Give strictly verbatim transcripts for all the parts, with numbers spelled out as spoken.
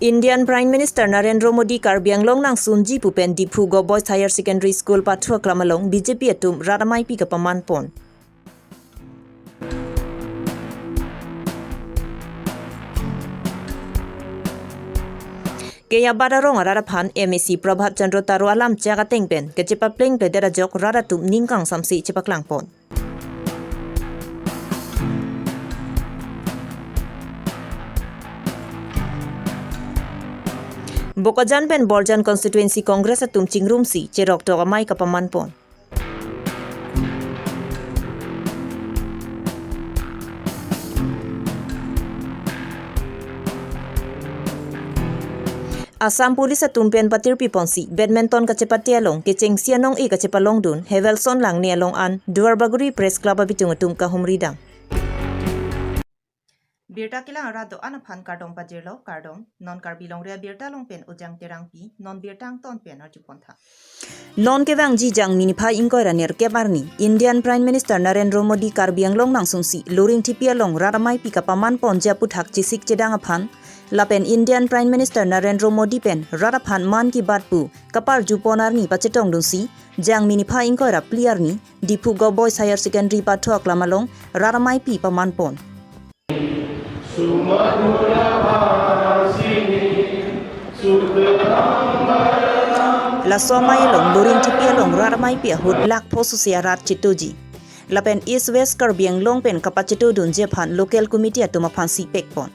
Indian Prime Minister Narendra Modi Karbi Anglong nangsunji pu pen Diphu Govt Boys Higher Secondary School pathu aklam along B J P atum rat ameipi kapaman pon. Keiyabat arong arat aphan M A C Prabhat Chandra Taro alam chak ateng pen kachepapleng pledet ajok rat atum ning kangsamse chepaklang pon. Bokajan pen Borjan Constituency Congress atum chingrumsi cherok tok amei kapaman pon. Assam Police atum pen patirpi ponsi badminton kachepate along kechengsi anong-e kachepalongdun Hevelson Langne along an Duarbagori Press Club abitung atum kahumri dam. Birta kelang arat do-an aphan kardom pajirlo, kardom. Non Karbi Longri Abirta along pen Ujang Terangpi, non birta angton pen arju pon tha. Non kevangji Jangmi niphai ingkoi ra nerkep arni, Indian Prime Minister Narendra Modi Karbi Anglong nangsunsi Loringthepi along rat ameipi kapaman ponji aputhak chesik chedang aphan, lapen Indian Prime Minister Narendra Modi pen rat aphan Mann Ki Baat pu kaparju pon arni pachetongdunsi, Jangmi niphai ingkoi ra phli arni, Diphu Govt Boys Higher Secondary pathu aklam along rat ameipi paman pon. Laso amei along Loringthepi along rat ameipi ahut lakh pho sose arat chetoji. Lapen East West Karbi Anglong pen kapachetodunji aphan local committee atum aphansi pek pon.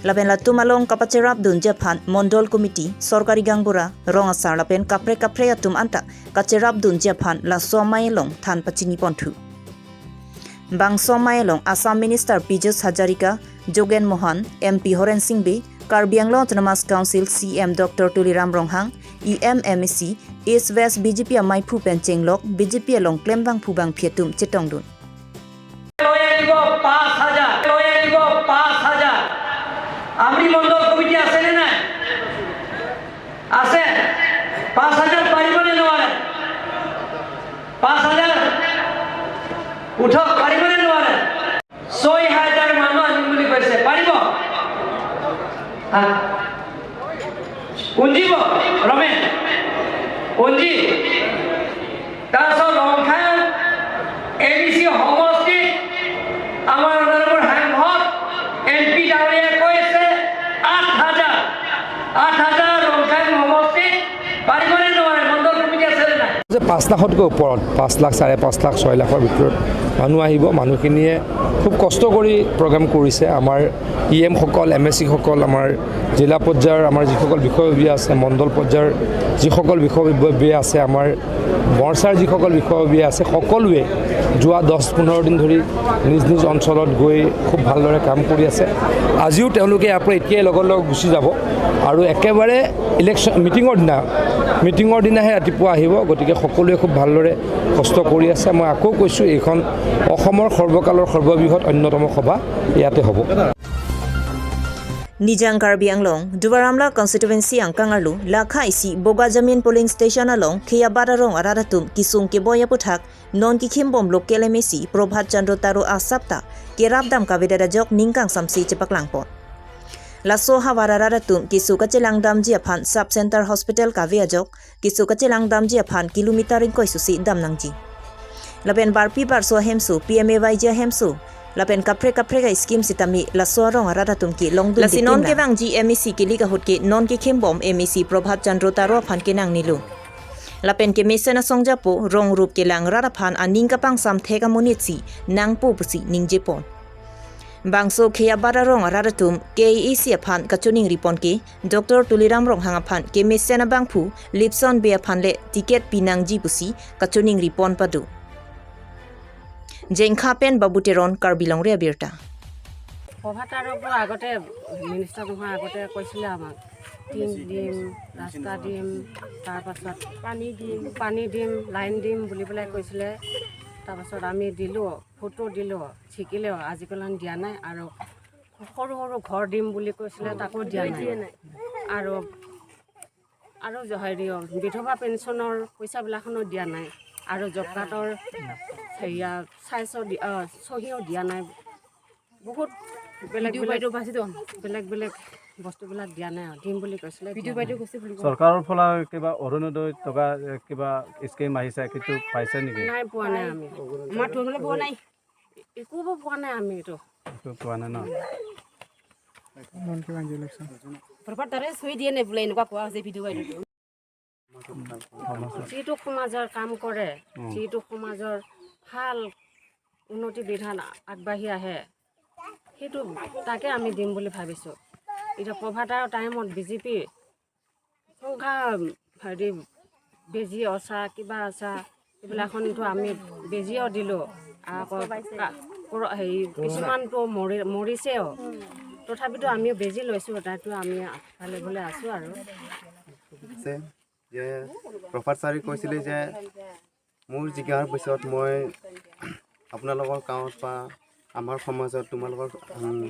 Lapen latum along kapacherapdunji aphan Mondol Committee, Sorkari Gaonbura, Rong Asar lapen kaprek kaprek atum anta kacherapdunji aphan laso amei along than pachini ponthu. Bangso amei along Assam Minister Pijush Hazarika, Jogen Mohan, M P Horen Sing Bey, Karbi Anglong Autonomous Council C E M Doctor Tuliram Ronghang, E M, M A C, East West B J P ameiphu pen chenglok B J P along klembangphu bangphi atum chetongdun. লৈ আহিব পাঁচ হাজাৰ, লৈ আহিব পাঁচ হাজাৰ। আমৰি মণ্ডল কমিটি আছে নে নাই? আছে? পাঁচ হাজাৰ পাৰিব নে নোৱাৰে? পাঁচ হাজাৰ উঠক, পাৰিব নে নোৱাৰে? ছয় হাজাৰ মানুহ আনিম বুলি কৈছে, পাৰিব? হা? কোন দিব? ৰমেশ? কোন দি? তাৰপিছত ৰংখাং এ ডি চি সমষ্টিত আমাৰ অনাৰেবল সাংসদ এম পি ডাঙৰীয়াই কৈছে আঠ হাজাৰ, আঠ হাজাৰ ৰংখাং সমষ্টিত পাৰিবনে নোৱাৰে? মণ্ডল কমিটি আছে নে নাই? যে পাঁচ লাখতকৈ ওপৰত, পাঁচ লাখ, চাৰে পাঁচ লাখ, ছয় লাখৰ ভিতৰত মানুহ আহিব। মানুহখিনিয়ে খুব কষ্ট কৰি প্ৰগ্ৰাম কৰিছে। আমাৰ ই এমসকল, এম এ চিসকল, আমাৰ জিলা পৰ্যায়ৰ আমাৰ যিসকল বিষয়ববীয়া আছে, মণ্ডল পৰ্যায়ৰ যিসকল বিষয়ববীয়া আছে, আমাৰ মৰ্চাৰ যিসকল বিষয়ববীয়া আছে, সকলোৱে যোৱা দহ পোন্ধৰ দিন ধৰি নিজ নিজ অঞ্চলত গৈ খুব ভালদৰে কাম কৰি আছে। আজিও তেওঁলোকে ইয়াৰ পৰা এতিয়াই লগৰ লগ গুচি যাব আৰু একেবাৰে ইলেকশ্যন মিটিঙৰ দিনা, মিটিঙৰ দিনাহে ৰাতিপুৱা আহিব। গতিকে সকলোৱে খুব ভালদৰে কষ্ট কৰি আছে। মই আকৌ কৈছোঁ, এইখন অসমৰ সৰ্বকালৰ সৰ্ববৃহৎ অন্যতম সভা ইয়াতে হ'ব। Nijang Karbi Anglong, Duar Amla constituency angkang arlo, lakha isi Bogajamin polling station along, keiyabat arong arat atum kesung keboi aputhak, non kekhimbom local M A C Prabhat Chandra Taro asap ta kerapdam kavedet ajok ning kangsamse chepaklang pon. Laso havar arat atum keso kachelang damji aphan sub center hospital kave ajok, keso kachelang damji aphan kilometer ingkoi sose dam nangji. Lapen barpi barso ahemso, P M A Y G ahemso, lapen kaprek kaprek a-scheme sitame laso arong arat atum kelongdun. Lasi non kevangji M A C kelik ahut ke non kekhimbom M A C Prabhat Chandra Taro aphan kenangnelo. Lapen kemesen asong japo rong rup kelang rat aphan aning kapangsam thek amonit si nangpo pusi ningje pon. Bangso keiyabat arong arat atum K A A C aphan kachiningri pon ke, Doctor Tuliram Ronghang aphan kemesen abangphu Lipson Bey aphan le ticket pinangji pusi kachiningri pon pado. Jengkha pen Babu Teron, Karbi Longri Abirta. প্ৰভাত তাৰকতো আগতে মিনিষ্টাৰ নোহোৱাৰ আগতে কৈছিলে আমাক, টিং দিম, ৰাস্তা দিম, তাৰপাছত পানী দিম, পানী দিম, লাইন দিম বুলি পেলাই কৈছিলে। তাৰপাছত আমি দিলোঁ, ভোটো দিলোঁ, জিকিলেও আজিকালি দিয়া নাই। আৰু সৰু সৰু ঘৰ দিম বুলি কৈছিলে, তাকো দিয়া নাই। আৰু, আৰু যে হেৰি, বিধৱা পেঞ্চনৰ পইচাবিলাকনো দিয়া নাই। আৰু জব কাৰ্ডৰ হেৰিয়া চাইজ দি-, আ, চহীও দিয়া নাই। বহুত বেলেগ ভিডিঅ' বেলেগ, বাইদেউ বাচি দিয়ক। বেলেগ বেলেগ বস্তুবিলাক দিয়া নাই আৰু, দিম বুলি কৈছিলে, ভিডিঅ' দিয়া বাইদেউ নাই। কৈছে বুলি কয়। চৰকাৰৰ ফালে কিবা অৰুণোদয় টকা, এ, কিবা স্কিম আহিছে, সেইটো পাইছে নেকি? নাই পোৱা নাই আমি। আমাৰ তোৰ মানে পোৱা নাই। একো পোৱা নাই আমি এইটো। একো পোৱা নাই ন? মন কিমান ইলেকশ্যন? প্ৰপাৰ তাৰে চুই দিয়ে নে বোলে, এনেকুৱা কোৱা হৈছে ভিডিঅ' বাইদেউ। যিটো সমাজৰ কাম কৰে, উম। যিটো সমাজৰ ভাল উন্নতি বিধান আগবাঢ়ি আহে, সেইটো তাকে আমি দিম বুলি ভাবিছোঁ। এতিয়া প্ৰভাতৰ টাইমত বিজেপি সংখ্যা, হেৰি, বেজী অচা, কিবা অচা, এইবিলাকতো আমি বেজীও দিলোঁ। আকৌ কা-, কৰ-, হেৰি, কিছুমানতো মৰি-, মৰিছেও। তথাপিতো আমি বেজী লৈছোঁ, তাতো আমি ভালে ভালে আছোঁ আৰু। আছে যে প্ৰভাত ছাৰে কৈছিলে যে মোৰ জিকাৰ পিছত মই আপোনালোকৰ গাঁৱত বা আমাৰ সমাজত তোমালোকৰ, উম,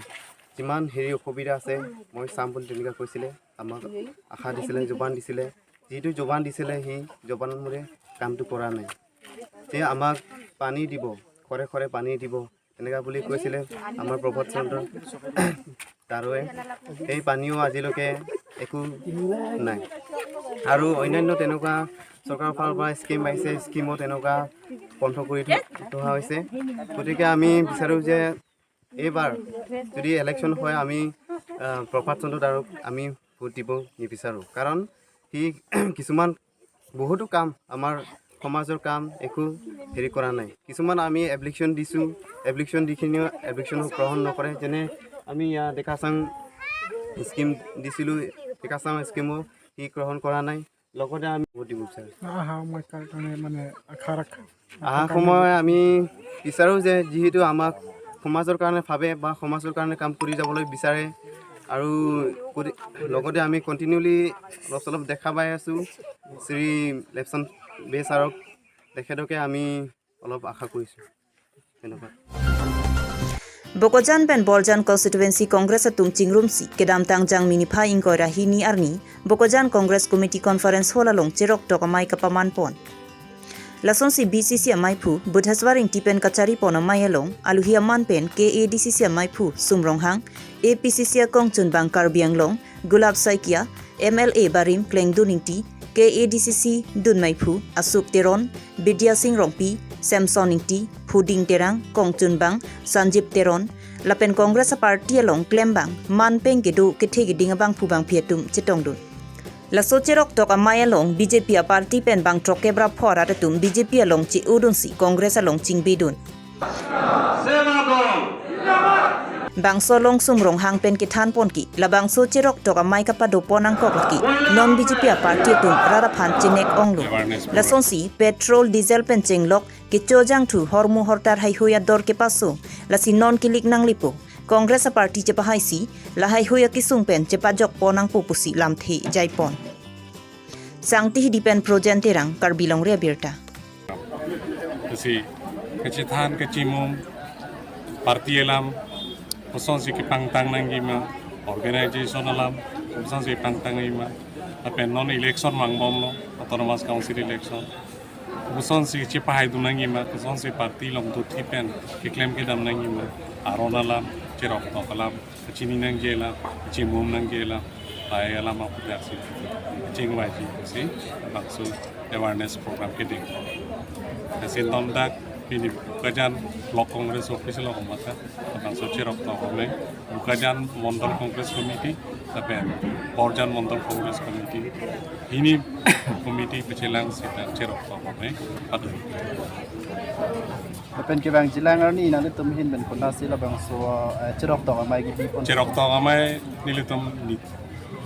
যিমান হেৰি অসুবিধা আছে মই চাম বুলি তেনেকুৱা কৈছিলে, আমাক আশা দিছিলে, জোবান দিছিলে। যিটো জোবান দিছিলে সি জোবান মতে কামটো কৰা নাই। যে আমাক পানী দিব, ঘৰে ঘৰে পানী দিব, এনেকা বুলি কৈছিলে আমাৰ প্ৰভাত চন্দ্ৰ গাৰোৱে। সেই পানীও আজিলৈকে একো নাই। আৰু অন্যান্য তেনেকুৱা চৰকাৰৰ ফালৰ পৰা স্কিম আহিছে, স্কিমো তেনেকুৱা বন্ধ কৰি থ-, থোৱা হৈছে। গতিকে আমি বিচাৰোঁ যে এইবাৰ যদি ইলেকশ্যন হয়, আমি, আহ, প্ৰভাত চন্দ্ৰ গাৰোক আমি ভোট দিব নিবিচাৰোঁ। কাৰণ সি কিছুমান বহুতো কাম, আমাৰ সমাজৰ কাম একো হেৰি কৰা নাই। কিছুমান আমি এপ্লিকেশ্যন দিছোঁ, এপ্লিকেশ্যন দিখিনিও এপ্লিকেশ্যনো গ্ৰহণ নকৰে। যেনে আমি ইয়াত ডেকা চাং স্কিম দিছিলোঁ, ডেকা চাং স্কিমো সি গ্ৰহণ কৰা নাই। লগতে আমি ভোট দিব বিচাৰোঁ। অহা সময় কাৰণে মানে আশা ৰাখ-, অহা সময় আমি বিচাৰোঁ যে যিহেতু আমাক সমাজৰ কাৰণে ভাবে বা সমাজৰ কাৰণে কাম কৰি যাবলৈ বিচাৰে আৰু কৰি, লগতে আমি কণ্টিনিউলি অলপ চলপ দেখা পাই আছোঁ শ্ৰী লেপচান বে ছাৰক, তেখেতকে আমি অলপ আশা কৰিছোঁ। ধন্যবাদ। Bokajan pen Borjan constituency Congress atum chingrumsi kedamtang Jangmi niphai ingkoi ra hini arni Bokajan Congress Committee Conference Hall along cheroktok amei kapaman pon. Lasonsi B C C amaiphu Budheswar Ingti pen kachari pon amei along aluhi aman pen K A D C C amaiphu Sum Ronghang, A P C C akongchunbang Karbi Anglong Gulab Saikia, M L A barim Klengdun Ingti, K A D C C dunmeiphu Asuk Teron, Bidya Sing Rongpi, Samson Ingti, Phuding Terang, kongchunbang Sanjib Teron, lapen Congress aparty along klembang man pen kedo kethe keding abangphu bangphi atum chetongdun. Laso cheroktok amei along B J P aparty pen bang throk kep ra pho arat atum B J P along che-odunsi Congress along chingbidun. Bangso along Sum Ronghang pen kethan pon ke, labangso cheroktok amei kapado pon angkok ke, non B J P aparty atum rat aphan chenek onglo. Lasonsi petrol, diesel pen chenglok, kecho jangthu, hormu hortar heihui ador kepaso, lasi non kilik nanglipo. Congress aparty chepahaisi, la heihui akesung pen chepajok pon nangpo pusi lamthe jai pon. Sangti Hills pen Projen Terang, Karbi Longri Abirta. Lasi kachethan kachimum party alam, kosonsi kepangtang nangji ma, organization alam, kosonsi pangtang nangji ma, lapen non election vangbomlo, autonomous council election. Kosonsi chepahaidun nangji ma, kosonsi party along dothi pen keklem kedam nangji ma, aron alam, cheroktok alam, kachini nangji alam, kachimum nangji alam, lahai alam aphuthak si kachingvaiji si bangso awareness program keding. Lasi non dak pini Bokajan Block Congress Office along mata bangso cheroktok amei, Bokajan Mondol Congress Committee, lapen Borjan Mondol Congress Committee, hini committee pachelangsi dak cheroktok amei padu. Lapen kevangjilang arni nanglitum ahin pen konatsi labangso, eh, cheroktok amei kebi pon? Cheroktok amei nelitum ni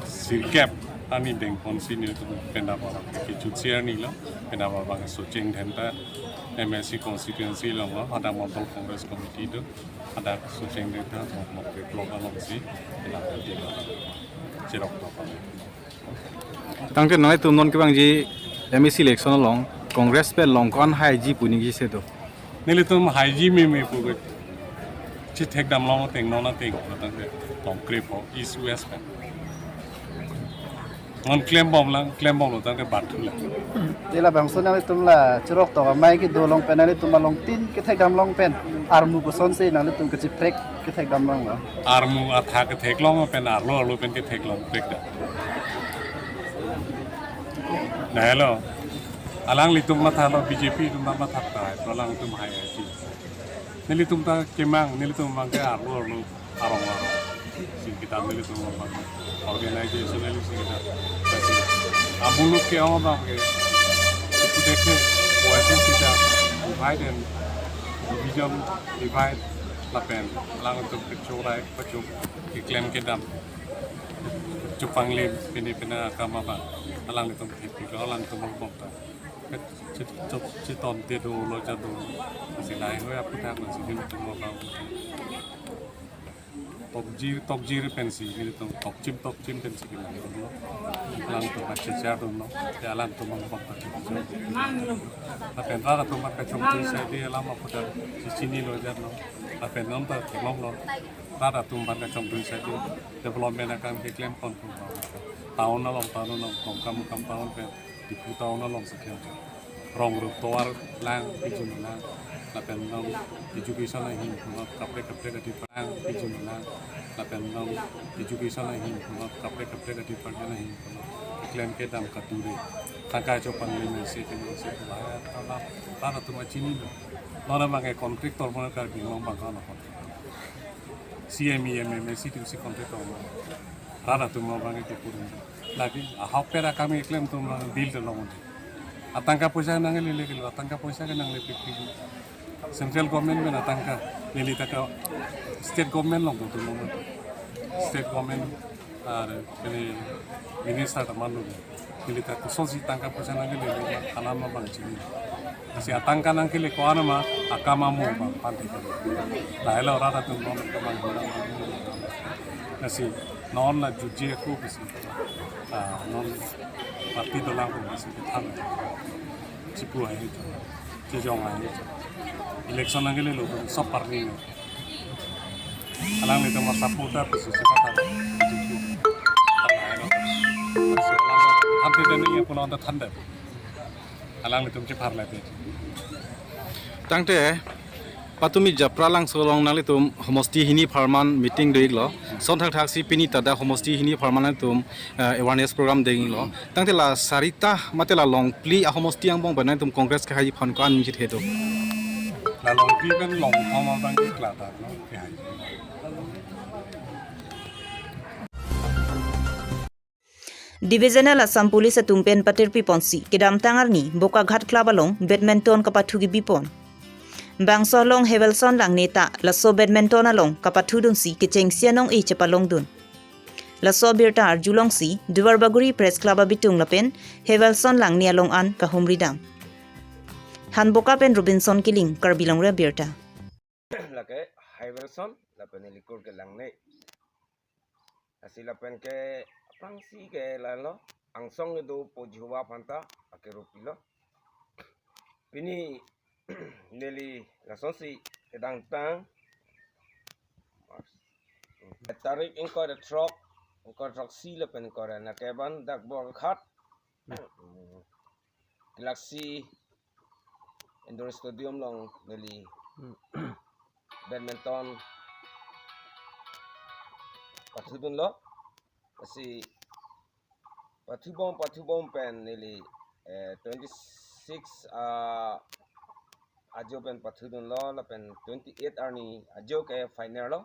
sirkep arni dengponsi nelitum penap kechutsi arni lo, penap abang Socheng Dhenta M A C constituency along lo, hadak Mondol Congress Committee do, hadak Socheng Dhenta Mokmok Block alongsi, hadak cheroktok amei. Tangte nanglitum non kevangji M A C election along Congress pen long ko-an haiji pu ningje si do? Nelitum haiji meme pu ke chethek damlong ateng non ateng tangte tongkre pho East West pen. Non klembom lang, klembomlo tangte bat thulang. Te labangso nanglitum la chirok tok amei kedo along pen nanglitum along tin kethekdam along pen armu kosonsi nanglitum kachiprek kethekdam along lo? Armu atha ketheklong pen arlo arlo pen ketheklong prekdam. Nahelo. Alanglitum mathalo, B J P atum ta mathak tahai, alangtum hai hai si. Nelitum ta kemang, nelitum abang ke arlo arlo, arong arong. Si kita nelitum abang organization neli si kita. Kasi amuluk ke-ong abang ke, ipu deke, O S C kita divide and division, divide lapen alangtum kechorai, kechok, keklem kedam, chupanglim, pini pina akam abang, alanglitum thepiklo, alangtum abang ta. Chit-, chit-, chiton te dolo ja dolo. Lasi lahei aphuthak lasi nelitum abang. Tokjir, tokjir pensi, nelitum tokchim, tokchim pensi kelang dolo. Alangtum achechar dolo. Ya alangtum abang pakai. Lapen rat atum kachongtun side alam aphuthak si chinilo ja dolo. Lapen non ta kelonglo. Rat atum kachongtun side development akam keklem pon pon. Town along, town along, Tongkam, Mukam town pen. Diphu town along si klemkle. Rong rup tovar lang, pijun lang, lapen non education ahin punot kaprek kaprek adi lang, pijun lang, lapen non education ahin punot kaprek kaprek adi ahin punot klem kedam kadure. Tangka chopanglim si klemsi lahei alam, rat atum chinilo. Non abang ke contractor mona Karbi Anglong abang kono contractor. C M, E M, M A C T C contractor mona. Rat atum abang ke kupur. Lagi ahok pera kami klem atum bill te long. Atangka poisa nanglele kelo, atangka poisa ke nangle pikpik. Central government pen atangka, neli ta ke state government along atum long. State government ar pini minister ta manlo. Neli ta kosonsi tangka poisa nanglele, alam abang chini. Lasi atangka nangkele ko-an ma akam amo abang pante kali. Lahelo rat atum abang kemang. Lasi non la juje ko besi. Ah, non party dolang ko besi kethan. Chipu hai jo. Chijong hai jo. Election nanglelo sob party. Alanglitum support ta besi chepa tha. Than te than ni punon ta than de. Alanglitum chepharlai pe. Tangte patumi Japralangso along nanglitum homosti hini apharman meeting do-iklo. Son thakthak si pini ta dak homosti hini apharman nanglitum, eh, awareness program denglo. Tangte la sarita mate la longphli ahomosti angbong pen nanglitum Congress kehai aphan ko-an chithe do? La longphli pen longthom abang ke kla ta no kehai. Divisional Assam Police atum pen patirpi ponsi kedamtang arni Bokaghat Club along badminton kapathu kebi pon. Bangso along Hevelson Langne ta laso badminton along kapathu dunsi kechengsi anong-e chepalong dun. Laso abirta arjulongsi Duarbagori Press Club abitung lapen Hevelson Langne along an kahumri dam. Hanboka pen Robinson Killing, Karbi Longri Abirta. Lake Hevelson lapen nelikur ke Langne. Lasi lapen ke aphrangsi ke lalo angsong kedo po Jehovah aphanta akerup pilo. Pini neli lasonsi kedamtang tarik ingkoi ra throk, ingkoi ra throksi lapen ingkoi ra nangkeban dak Bokaghat. Galaxy Indoor Stadium along neli badminton pathudunlo. Lasi pathubom pathubom pen neli, eh, twenty-six, ah, ajo pen pathudunlo lapen twenty-eight arni ajo ke final lo.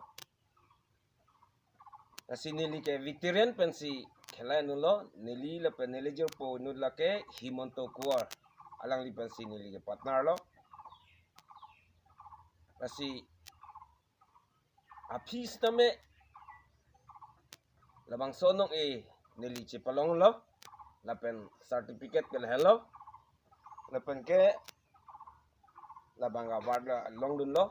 Lasi neli ke veteran pensi khelai dunlo, neli lapen neli jirpo inut lake Himanta Kuar, alangli pensi neli ke partner lo. Lasi aphi sitame labangso anong-e neli chepalonglo lapen certificate ke lahelo lapen ke labang award la longdunlo.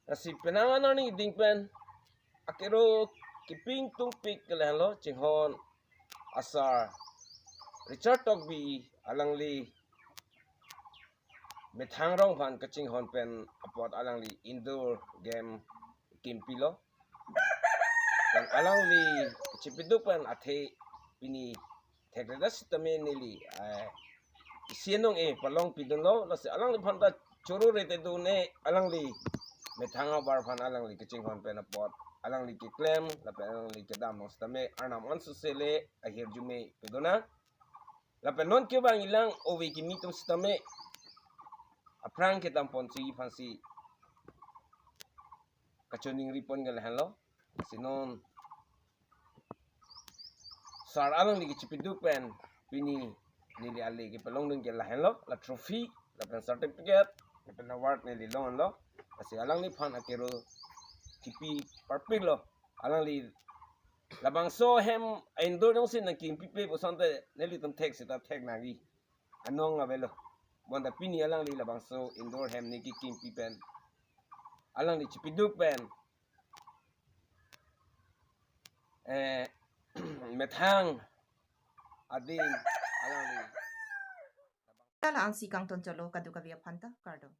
Lasi penang anarni ding pen akero keping tungpik ke lahelo chinghon asar Richard Tokbi alangli methang rong aphan kachinghon pen apot alangli indoor game kimpilo. Pen alangli chipiduk pen athe pini thekre sitame neli, eh, isi anong e palong pidunlo, lasi alangliphan ta choro rete done, alangli methang abar aphan alangli kachinghon pen apot alangli keklem lapen alangli kedam nong sitame Arnam ansose le ahirjume pidun nang. Lapen non kevang ilang ove kimi atum sitame aphrang kedam ponsi aphansi kachoningri pon ke lahenlo. Si non sar alangli kechipiduk pen pini neli ale kepalongdun ke lahenlo, la trophy lapen certificate lapen award neli longlo. Lasi alangliphan akero kipi parpiklo. Alangli labangso hem indoor jongsi nangkimpipe pu asonte nelitum thek seta thek nangji anong avelo. Bonta pini alangli labangso indoor hem ne kekimpi pen alangli chipiduk pen, eh, methang adin alangli. Tala ansi kangton cholo kadokave aphanta, kardom.